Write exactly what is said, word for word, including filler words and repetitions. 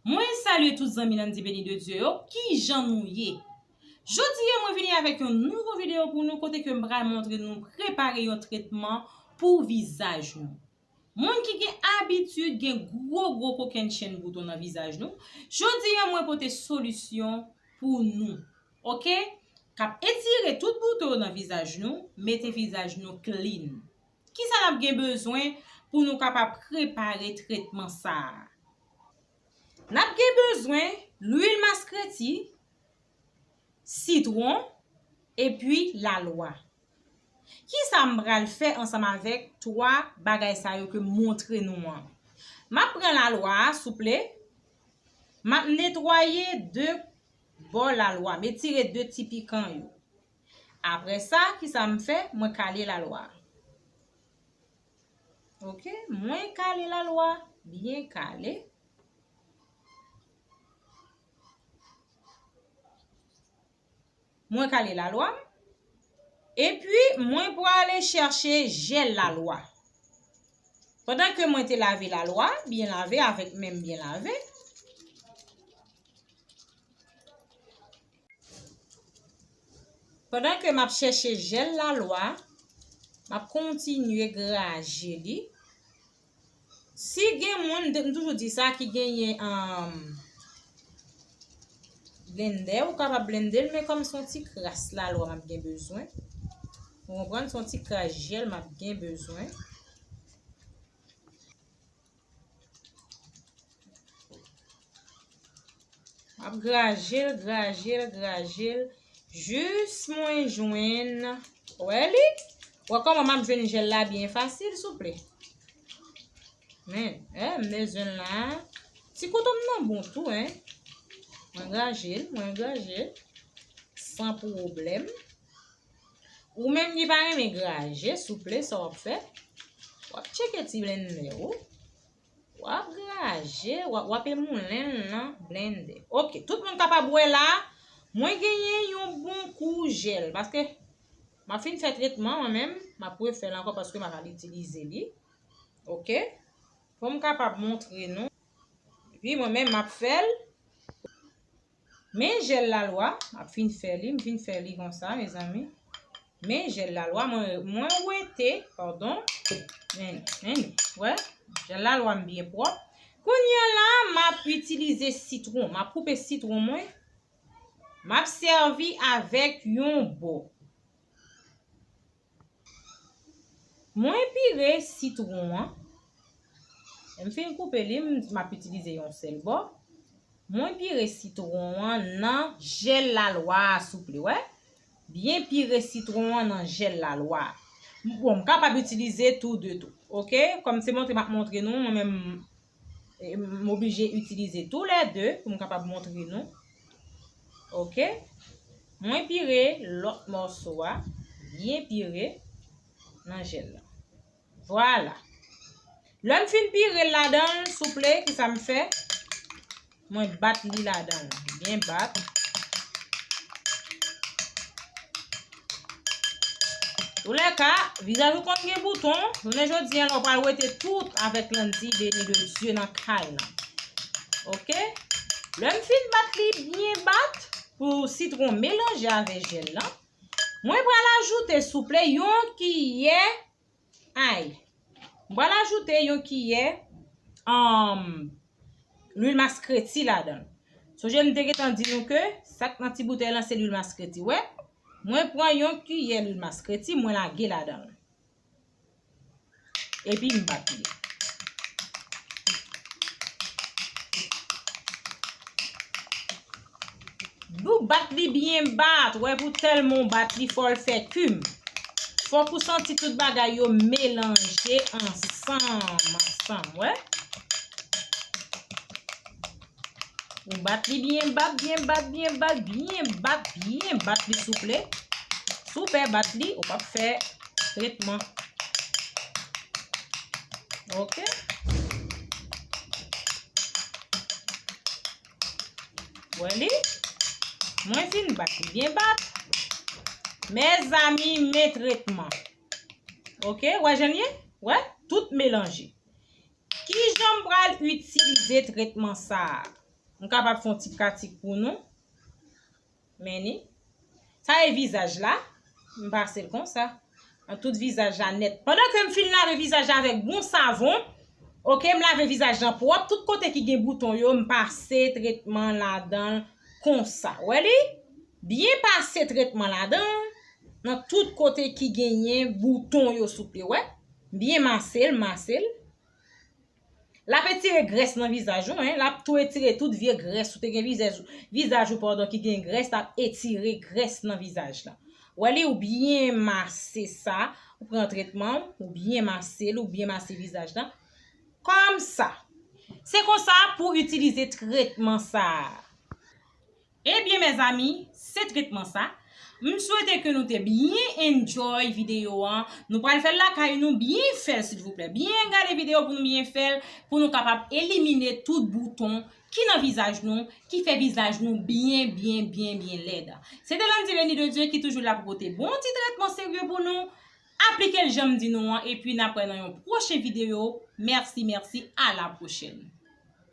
Mwen salye tout zanmi Landy Beni de Dye yo, kijan nou ye? Jodi a mwen vini avèk yon nouvo videyo pou nou kote ke m pral montre nou prepare yon tretman pou vizaj nou. Moun ki gen abitid gen gwo gwo kokennchenn bouton nan vizaj nou, jodi a mwen pote solisyon pou nou. Oke? K ap etire tout bouton yo nan vizaj nou, mete vizaj nou clean. Kisa n ap gen bezwen pou nou kapab prepare tretman sa a? N ap gen bezwen lwil maskreti, sitwon, epi lalwa. Kisa m pral fè ansanm avèk twa bagay sa yo ke m montre nou an? M ap pran lalwa a, souple. M ap netwaye de bò lalwa. M etire de ti pikan yo. Apre sa, kisa m fè? Mwen kale lalwa. Oke, mwen kale lalwa, byen kale. Mwen kale lalwa m. Epi, mwen prale chèche jèl lalwa. Pandan ke mwen te lave lalwa, byen lave avèk men m byen lave. Pandan ke m ap chèche jèl lalwa, m ap kontinye graje li. Si gen moun, m toujou di sa, ki genyen, um, blendè, ou kapab blende l, men kòm se yon ti kras lalwa m ap gen bezwen. Ou konprann? Se yon ti kras jèl m ap gen bezwen. M ap graje l, graje l, graje l, jis mwen jwenn. Wè li? Wè kòman m ap jwenn jèl la byen fasil, souple? Men, eh, m bezwen l la. Ti kouto m nan bon tou, en. Mwen graje l, mwen graje l. San pwoblèm. Ou menm ki pa renmen graje, souple, sa w ap fè? W ap tcheke ti blendè ou. W ap graje, w ap, w ap emoulen l nan blendè. Oke, tout moun kapab wè la, mwen genyen yon bon kou jèl, paske m ap fin fè tretman, mwen menm, m ap refè l ankò paske m ap al itilize li. Oke? Pou m kapab montre nou. Epi mwen menm, m ap fè l. Men jèl lalwa, m ap fin fè li, m fin fè li konsa, mezanmi. Men jèl lalwa, mwen, mwen wete, padon. Men, men, wè, jèl lalwa m byen pwòp. Kounye a la, m ap itilize sitwon. M ap koupe sitwon mwen. M ap sèvi avèk yon bò. Mwen pire sitwon an. M fin koupe li, m, m ap itilize yon sèl bò. Mwen pire sitwon an nan jèl lalwa a, souple, wè. Byen pire sitwon an nan jèl lalwa a. Bon, m kapab itilize tou de tou. Oke? Kòm se montre m ap montre nou, mwen menm, e, m oblije itilize toulède pou m kapab montre nou. Oke? Mwen pire lòt mòso a, byen pire nan jèl la. Vwala. Lè m fin pire l ladan l, souple, kisa m fè? Mwen bat li ladan l. Byen bat. Toulèka, vizaj ou konn gen bouton. Jounen jodi a, lè w pral wete tout avèk Landy Beni de Dye nan kay lan. Oke? Lè m fin bat li byen bat pou sitwon melanje avè jèl lan, mwen pral ajoute, souple, yon kiyè ay. Mwen pral ajoute yon kiyè, um, lwil maskreti ladan l. Sonje m te gentan di nou ke sa k nan ti boutèy lan se lwil maskreti. Wè, mwen pran yon kiyè lwil maskreti, mwen lage ladan l. Epi m bat li. Nou bat li byen bat, wè, pou tèlman w bat li, fò l fè kim. Fòk ou santi tout bagay yo melanje ansanm, ansanm, wè. Ou bat li byen bat, byen bat, byen bat, byen bat, byen bat li, souple. Si w pè bat li, ou p ap fè tretman. Oke. Wè li? Mwen fin bat li byen bat. Mezanmi, men tretman. Oke, wè jan l ye? Wè, tout melanje. Kijan m pral itilize tretman sa a? M kapab fè yon ti pratik pou nou. Men ni. Sa e vizaj la. M pase l konsa. Nan tout vizaj la nèt. Pandan ke m fin lave vizaj la avèk bon savon, oke, m lave vizaj lan pwòp, tout kote ki gen bouton yo, m pase tretman ladan l konsa. Wè li? Byen pase tretman ladan l, nan tout kote ki genyen bouton yo, souple, wè. Byen mase l, mase l. L ap etire grès nan vizaj ou, en. L ap tou etire tout vye grès ou te gen vizaj, vizaj ou, padon, ki gen grès, l ap etire grès nan vizaj la. Wè li, ou byen mase sa, ou pran tretman, ou byen mase l, ou byen mase vizaj la. Kòmsa. Se konsa pou itilize tretman sa a. Ebyen, mezanmi, se tretman sa. M swete ke nou te byen enjoy videyo an. Nou pral fè l lakay nou, byen fè l, silvouplè. Byen gade videyo pou nou byen fè l, pou nou kapab elimine tout bouton ki nan vizaj nou, ki fè vizaj nou byen, byen, byen, byen lèd. Se te Landy Leni de Dieu ki toujou la pou pote bon ti tretman serye pou nou. Aplike l jan m di nou an, epi n ap wè nan yon pwochen videyo. Mèsi, mèsi, a la pwochèn.